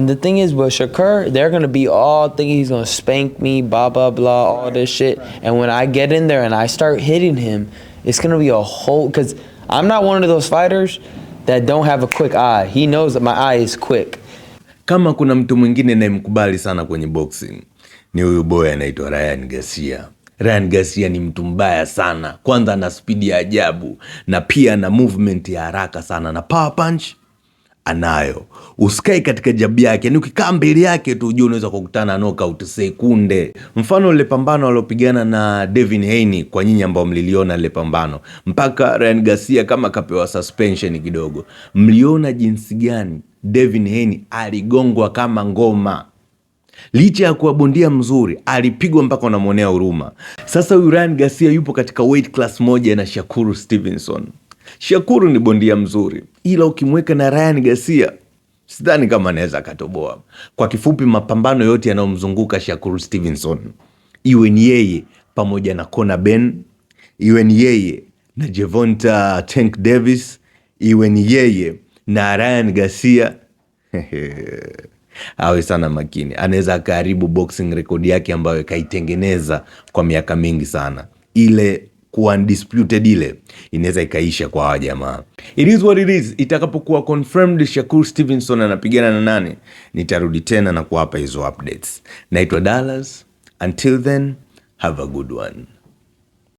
And the thing is, with Shakur, they're gonna be all thinking he's gonna spank me, blah blah blah, all this shit. And when I get in there and I start hitting him, it's gonna be a whole. 'Cause I'm not one of those fighters that don't have a quick eye. He knows that my eye is quick. Kama kuna mtu mwingine nayemkubali sana kwenye boxing ni huyu boy anaitwa Ryan Garcia. Ryan Garcia ni mtu mbaya sana. Kwanza ana spidi ya ajabu na pia ana movement ya haraka sana na power punch anayo. Usikae katika jab yake, yani ukikaa mbele yake tu ujue unaweza kukutana knockout sekunde. Mfano lile pambano alopigana na Devin Haney, kwa nyinyi ambao mliliona lile pambano, mpaka Ryan Garcia kama kapewa suspension kidogo, mliona jinsi gani Devin Haney aligongwa kama ngoma. Licha ya kuwa bondia mzuri, alipigwa mpaka unamwonea huruma. Sasa huyu Ryan Garcia yupo katika weight class moja na Shakur Stevenson. Shakur ni bondia mzuri, ila ukimweka na Ryan Garcia sidhani kama anaweza akatoboa. Kwa kifupi, mapambano yote yanayomzunguka Shakur Stevenson, iwe ni yeye pamoja na Conor Benn, iwe ni yeye na Gervonta Tank Davis, iwe ni yeye na Ryan Garcia, awe sana makini, anaweza akaharibu boxing record yake ambayo kaitengeneza kwa miaka mingi sana. Ile kuwa undisputed ile inaweza ikaisha kwa hawa jamaa. It is what it is. Itakapokuwa confirmed Shakur Stevenson anapigana na nani, nitarudi tena na kuwapa hizo updates. Naitwa Dallas. Until then, have a good one.